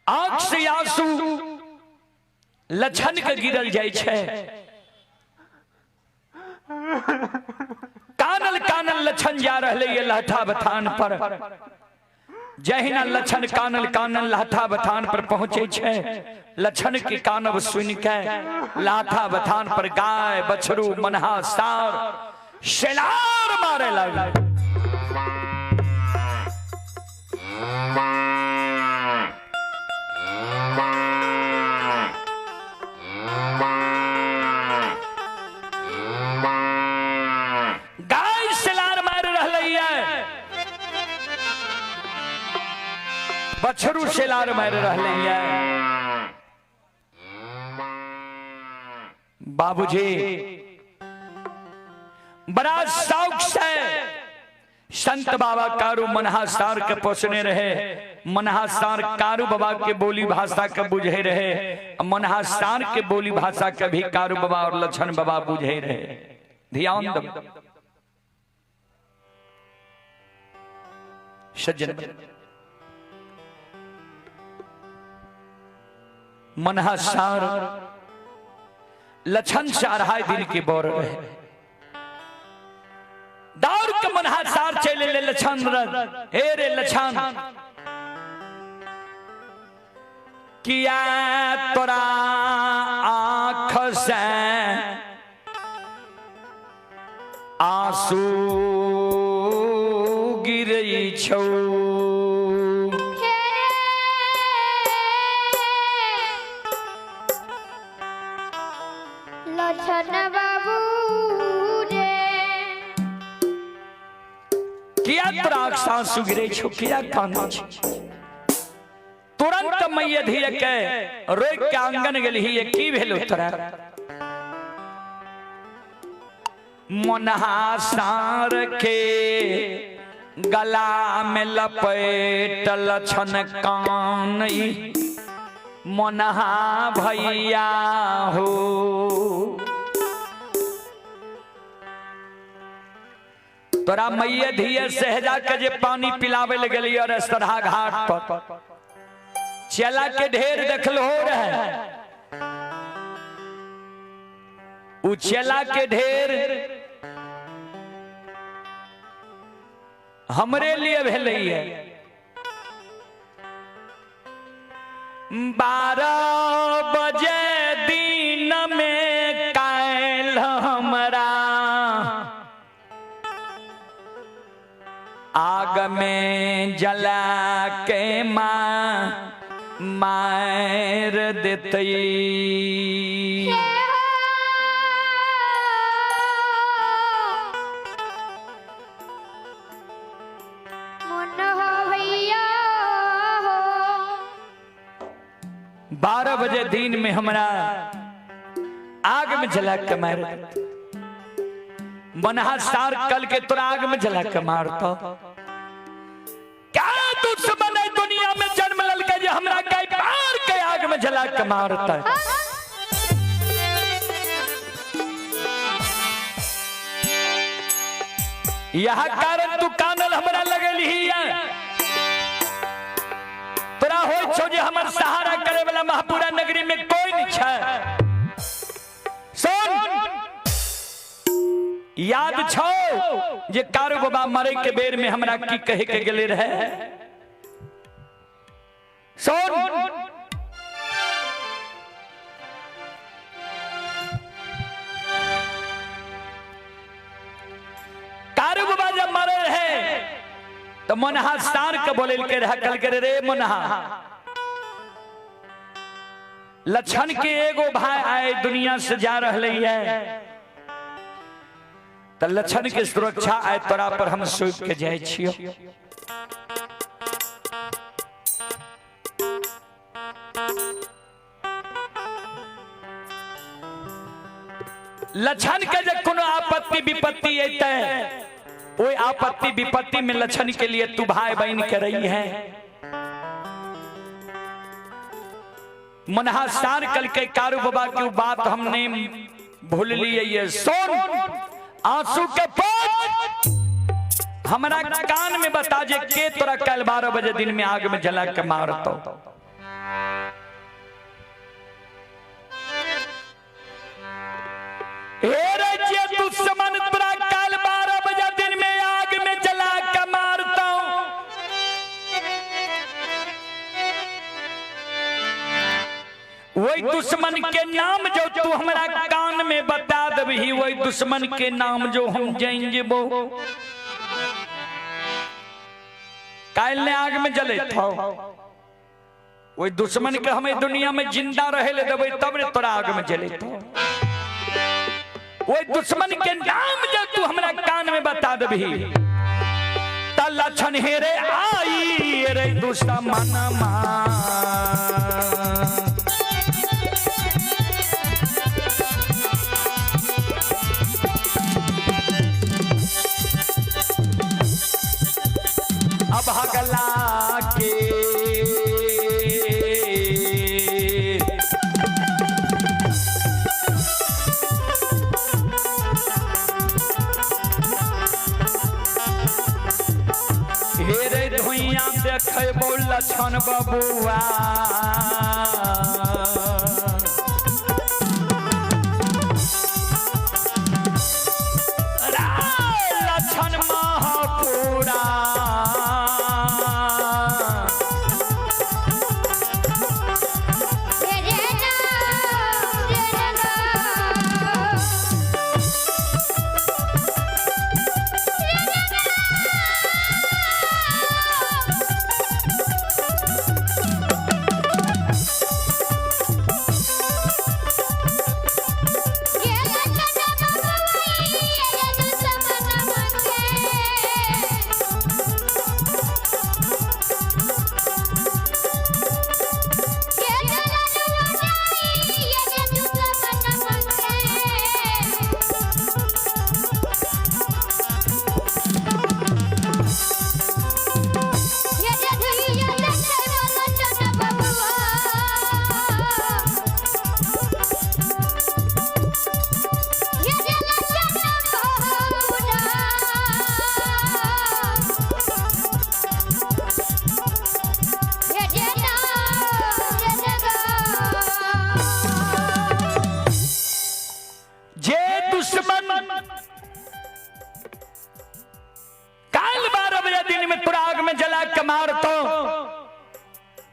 आंख से आंसू लछन के गिरल जाइ छै। कानल कानल लछन जा रहले ये लहठा बथान पर। जहिना लछन कानल कानल लहठा बथान पर पहुंचे छै, लछन के कानब सुन के लाथा बथान पर गाय बछरू मनहा सार शेलार मारे लागल। गाय सिलार मार रहलै, बछरू सिलार मार रहलै। बाबूजी बड़ा शौक से संत बाबा कारू मनहा सार के पोसने रहे। मनहा सार कारू बाबा के बोली भाषा के बुझे रहे, मनहा सार के बोली भाषा के भी कारू बाबा और लक्षण बाबा बुझे रहे। ध्यान दो सज्जन, मनहा सार लक्षण से 2.5 दिन के बोर रहे। दौड़ के मनहा सार चले ले लक्षण, हे रे लक्षण किया तोरा आँख से आंसू गिरै छौ? लछन बाबू रे, किया तोरा आँख से आंसू गिरै छौ, किया कानै छौ? तुरंत मैया धीरे के रोक के आंगन गेलही, की भेलो तोरा? मोनहा सार के गला में लपेटल छन कान मोनहा भैया हो। तोरा मैया धीए सहजा के जे पानी पिलावे ले गेलियो रस्तरा घाट पर, चला के ढेर देखल हो रहे, उ चला के ढेर हमरे लिए भेलै है। 12 बजे दिन में काल्हि हमरा आग में जला के माँ मार देतई। मन हो भैया हो। 12 बजे दिन में हमरा आग में जला के मार देतै। मनहा सार कल के तोरा आग में जला के मारतो। क्या दुश्मन है दुनिया में जन्म ललके जे हमरा के पार के आग में जला के मारता? यह कारण तू कानल हमरा लगेलही है। तोरा होय छौ जे हमर सहारा करे वाला महापुरा नगरी में कोई नहीं छै। सुन, याद छौ जे कारू बाबा मरे के बेर में हमरा की कहे के गेले रहे? सुन, कारू बाबा जब मरे रहे तो मनहा सार के बोले के रहे, कल के रे मनहा, लक्षण के एगो भाई आए दुनिया से जा रहे है, तो लक्षण के सुरक्षा आए तोरा पर हम सौंप के जाए छियो। लक्षण के जे कोनो आपत्ति विपत्ति अयतै, ओहि आपत्ति विपत्ति में लक्षण के लिए तू भाई बहन के रही है। मनहा सार कल के कारू बाबा की बात हमने भूल लिए। ये सुन, आंसू के पोंछ हमरा कान में बता जे के तोरा कल 12 बजे दिन में आग में जला के मारतो। वही दुश्मन के नाम जो तू हमरा कान में बता दबही, वही दुश्मन के नाम जो हम जान जेबो। काल ने आग में जले थो, वही दुश्मन के हमें दुनिया में जिंदा रहे ले देबै तब ने तोरा आग में जले थो। वही दुश्मन के नाम जो तू हमरा कान में बता दबही, त लक्षण हेरे आई रे दुश्मन मा। अभगला के हेरे धुइया देखबो लक्षण बबुआ, लक्षण महापुरा।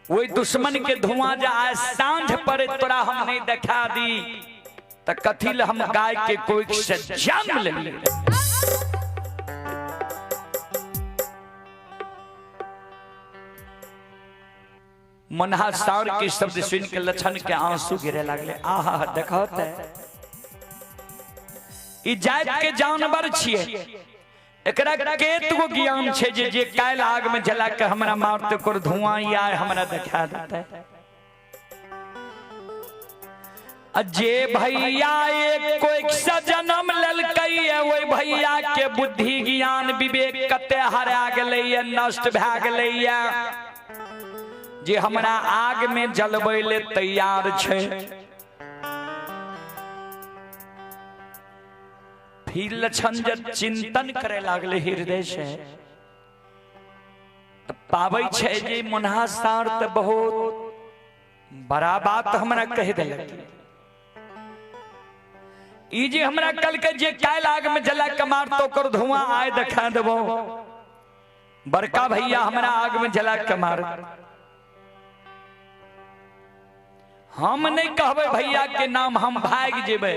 वही दुश्मन के धुआं जा आज सांझ पर तोरा हम नहीं देखा दी, त कथिल हम गाय के कोई से जन्म ले ली। मनहा सार के शब्द सुन के लक्षण के आंसू गिरे लागले। आहा देखो ते ई जात के जानवर छिए, एकरा केत गो ज्ञान छे जे जे कायल आग में जला के हमरा मारते कर धुआं आए हमरा देखा देते। जे भैया एक कोई से जन्म ललकै, ओहि भैया के बुद्धि ज्ञान विवेक कते हरा गेलै, नष्ट भए गेलै, जे हमरा आग में जलबै ले तैयार छे। फिर लक्षण जब चिंतन करे लागले हृदय से, त पाबै छे जे मुन्हा सार त बहुत बड़ा बात हमरा कह देलक। ई जे हमरा कल के जे कायल आग में जला के मारतो ओकर धुआं आए देखा देबो, बड़का भैया हमरा आग में जला के मार। हम नहीं कहबै भैया के नाम, हम भाग जेबै।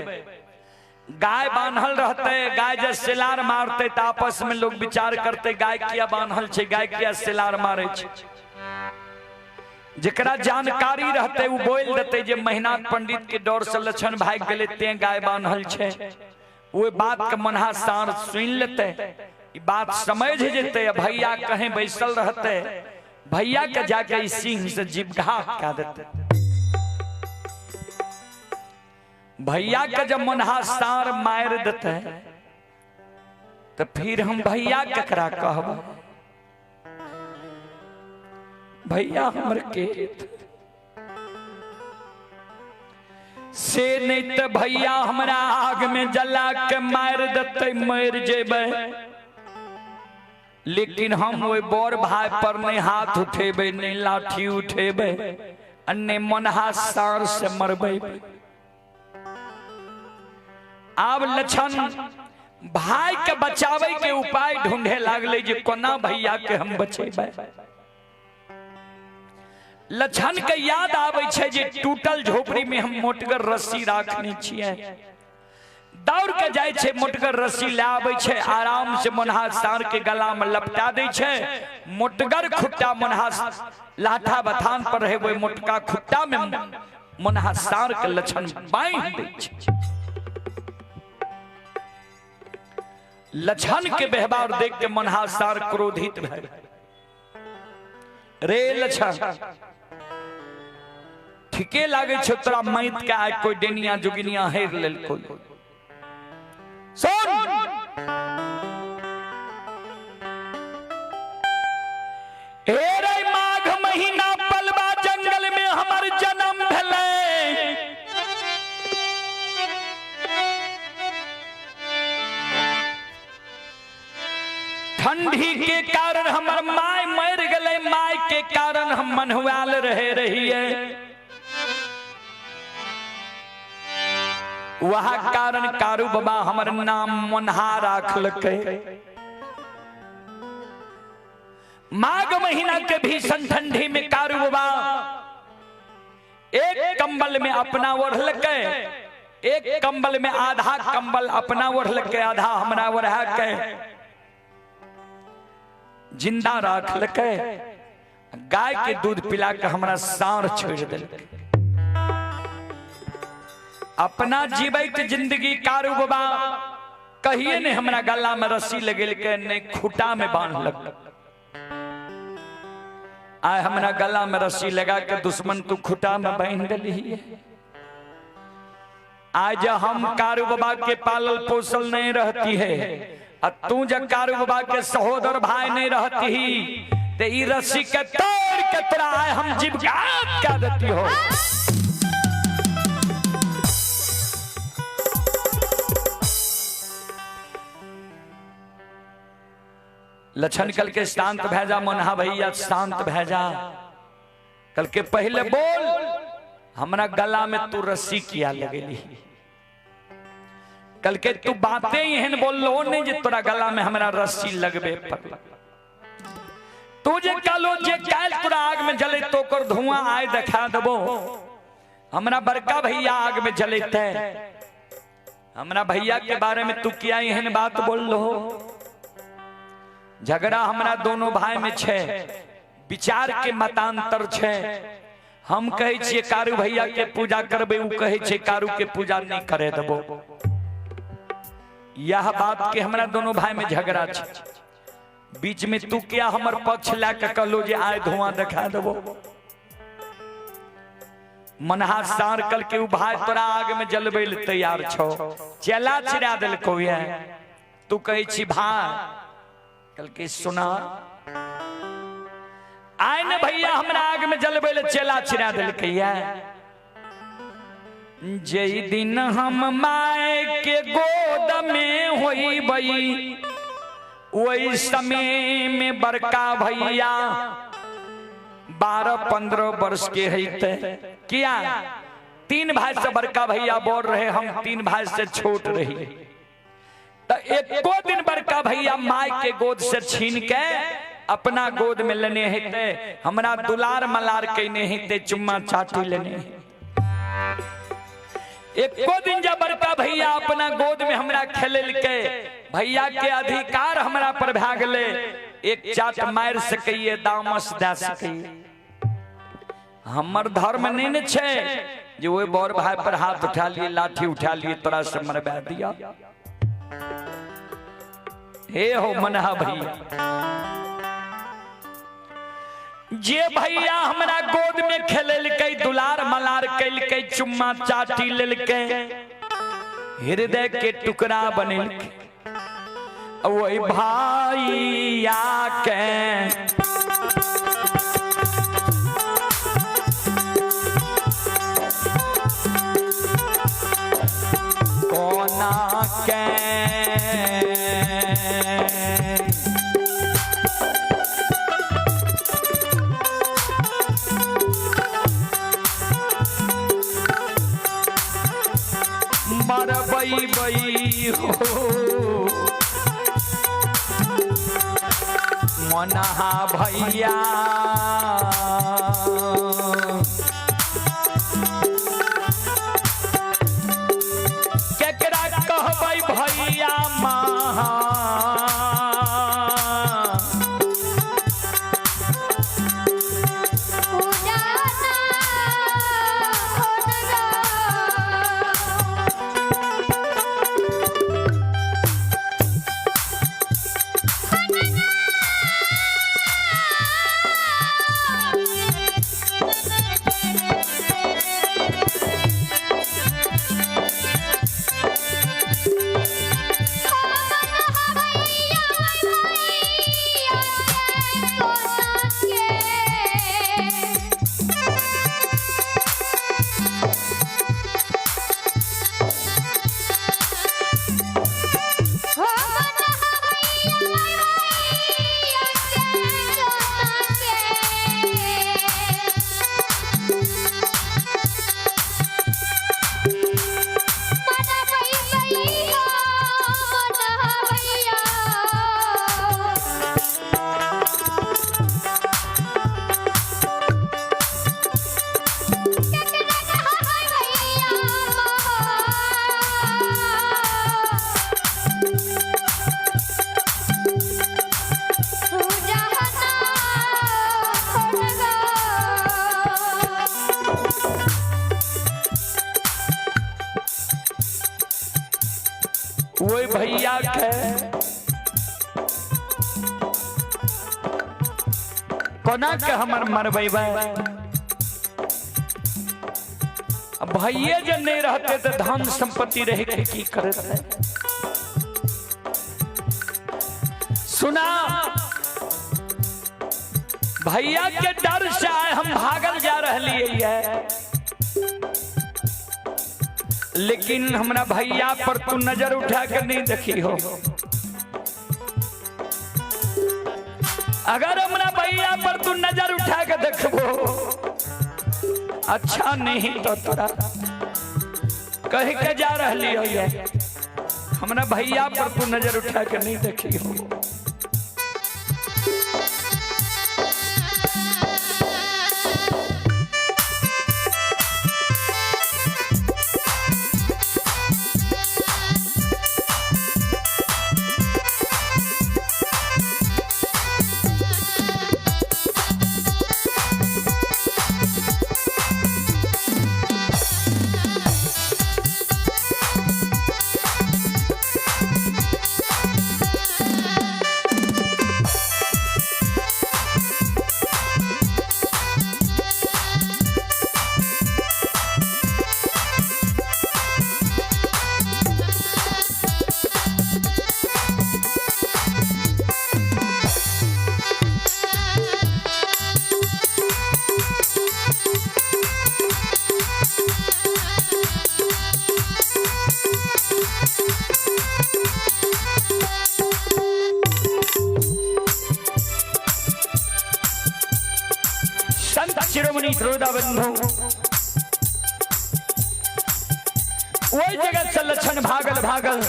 गाय बान्हल रहते, गाय जब सेलार मारते तो आपस में लोग विचार करते गाय किया बान्हल छे, गाय किया सेलार मारे छे। जकरा जानकारी रहते वो बोल देते जे महिनाथ पंडित के डर से लक्षण भाग गेले ते गाय बान्हल छे। वो बात के मनहा सार सुन लेते, बात समझ जेते, भैया कहीं बैसल रहते, भैया के जाके सिंह से जीवघात कर देते। भैया के जब मनहा सार मार देते तो फिर हम भैया ककरा कहब, भैया हमर के से नहीं तो भैया हमरा आग में जला के मार देते, मर जेबै। लेकिन हम ओहि बड़ भाई पर नहीं हाथ उठेबै, नहीं लाठी उठेबै, नहीं मनहा सार से मरबै। आब लक्षण भाई के बचावे के उपाय ढूंढे लागले जे कोना भैया के हम बचेबै। लछन के याद आबै छै जे टूटल झोपड़ी में हम मोटगर रस्सी राखने छियै। दौड़ के जाइ छै, मोटगर रस्सी लए आबै छै, आराम से मोनहा साँढ़ के गला में लपटा दै छै। मोटगर खुट्टा मोनहा लाठा बथान पर रहे, ओहि मोटका खुट्टा में मोनहा साँढ़ के लछन बांधि दै छै। लछन के व्यवहार देख के मोनहा साँढ़ क्रोधित भए रे लछन, ठीके लागे छौ तोरा मैत के आइ कोई डेनिया जुगिनिया हेर लेलको। सुन, हे रे माघ महीना पलवा जंगल में हमर जन्म भेलै। ठंडी के कारण हमर my मर गए, my के कारण हम मनहुआल रहे रहिए। वह कारण कारू बाबा हमर नाम मोनहा राखलकै। माघ महीना के भीषण ठंडी में कारू बाबा एक कंबल में अपना ओढ़लकै, एक कंबल में आधा कंबल अपना ओढ़लकै, आधा हमरा ओढ़ा के जिंदा राखलकै। गाय के दूध पिला के हमरा साँढ़ छोड़ देलकै। अपना जीवैत जिंदगी कारू बाबा कहिए नहीं हमरा गला में रस्सी लगेलकै, नहीं खूटा में बांधलक। आय हमरा गला में रस्सी लगा के दुश्मन तू खूटा में बांध देली। आज हम कारू बाबा के पालल पोसल नहीं रहती है, आ तू जब कारू बाबा के सहोदर भाई नहीं रहती ही, ते ई रस्सी के तोड़ के तोरा आय हम जीव घात कर देती हो। लछन कल के शांत भै जा मोनहा भैया, शांत भै जा। कल के पहले बोल हमरा गला में तू रस्सी किया लगेली। कल के तू बातें एहन बोललो नहीं जे तोरा गला में हमरा रस्सी लगबे पर। तू जे कहलो जे काल्हि तोरा आग में जले तो ओकर धुआं आय देखा देबो। हमरा बड़का भैया आग में जलेते, हमरा भैया के बारे में तू किया एहन बात बोललो। झगड़ा हमरा दोनों भाई में छे, विचार के मतांतर छे। हम कहै छियै कारू भैया के पूजा करबे, उ कहै छै कारू के पूजा नहीं करे देबो। यह बात के हमरा दोनों भाई में झगड़ा छे। बीच में तू क्या हमर पक्ष ला के कहलो जे आय धुआं देखा देबो। मनहा सार कल के उ भाई तोरा आग में जलबै ले तैयार छौ, चेला चिरा देलको ये। तू कहै छी भाई कल के सुना आय ने भैया हमरा आग में जलबै ले चेला चिरा देलकै ये। जै दिन हम my के गोद में होइबई, वही समय में बड़का भैया 12-15 वर्ष के हेते। किया 3 भाई से बड़का भैया बोल रहे, हम 3 भाई से छोट रही। तो एको दिन बड़का भैया my के गोद से छीन के अपना गोद में लेने हेते, हमरा दुलार मलार केने हेते, चुम्मा चाटी लेने। एको दिन जब बड़का भैया अपना गोद में हमरा खेललकै, भैया के अधिकार हमरा पर भए गेलै, एक चाट मारि सकैये, दामस दए सकैये। हमर धर्म नहीं ने छै जे ओहि बड़ भाई पर हाथ उठा लिए, लाठी उठा लिए, तोरा से मरबा दिया। हे हो मनहा भैया, जे भैया हमरा गोद में खेललकै, दुलार मलार केलकै, चुम्मा चाटी लेलकै, हृदय के टुकड़ा बनेलकै, वही भैया के कोना के मरबै बई हो मनहा भैया। भैया के कोना के हमर मरबेबै। भैये जे नहीं रहते तो धन संपत्ति रह के की करते। सुना, भैया के डर से आए हम भागल जा रही है, लेकिन हमरा भैया पर तू नजर उठा के नहीं देखी हो। अगर हमरा भैया पर तू नजर उठा के देखबो अच्छा नहीं तो तोरा कह के जा रही हो, हमरा भैया पर तू नजर उठा के नहीं देखी हो। संत शिरोमणि श्रोता बंधु, वही जगह से लक्षण भागल भागल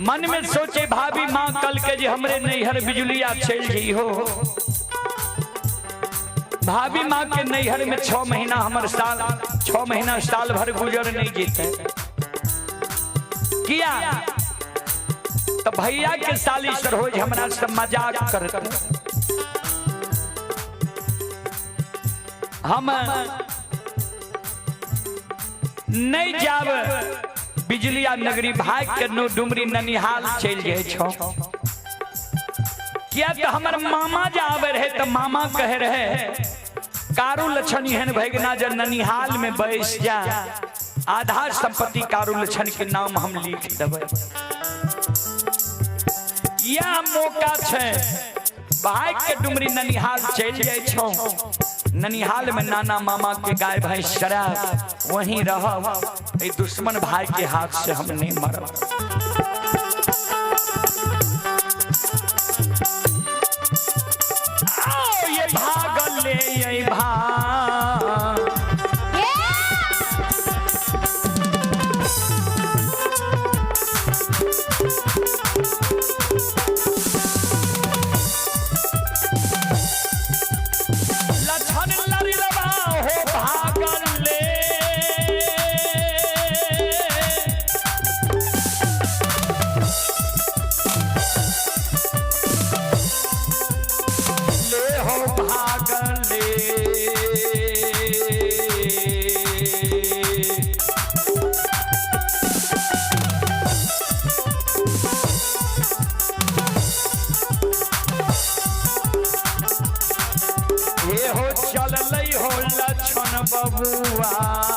मन में सोचे भाभी माँ कल के जे हमरे नैहर बिजुलिया चल गई हो। भाभी माँ के नैहर में 6 महीना हमर साल 6 महीना साल भर गुजर नहीं जीते किया तो भैया के साली सरोज हमरा से मजाक करते। हम नहीं जाब बिजलिया नगरी, भाग के नो डुमरी ननिहाल चल जाए छो। किया तो हमर मामा जावे रहे तो मामा कहे रहे कारू लक्षण एहन भगना जे ननिहाल में बैस जा, आधार संपत्ति कारू लक्षण के नाम हम लिख देबै। यह मौका छे भाग के डुमरी ननिहाल चल जाए छो। ननिहाल में नाना मामा के गाय भैंस शराब वहीं रह, दुश्मन भाई के हाथ से हम नहीं मरब। आओ ये भागल ले ये भाग, लछन लड़वा हो भागल ले। ले हो भागल ले। हे हो चललै हो लक्षण बबुआ।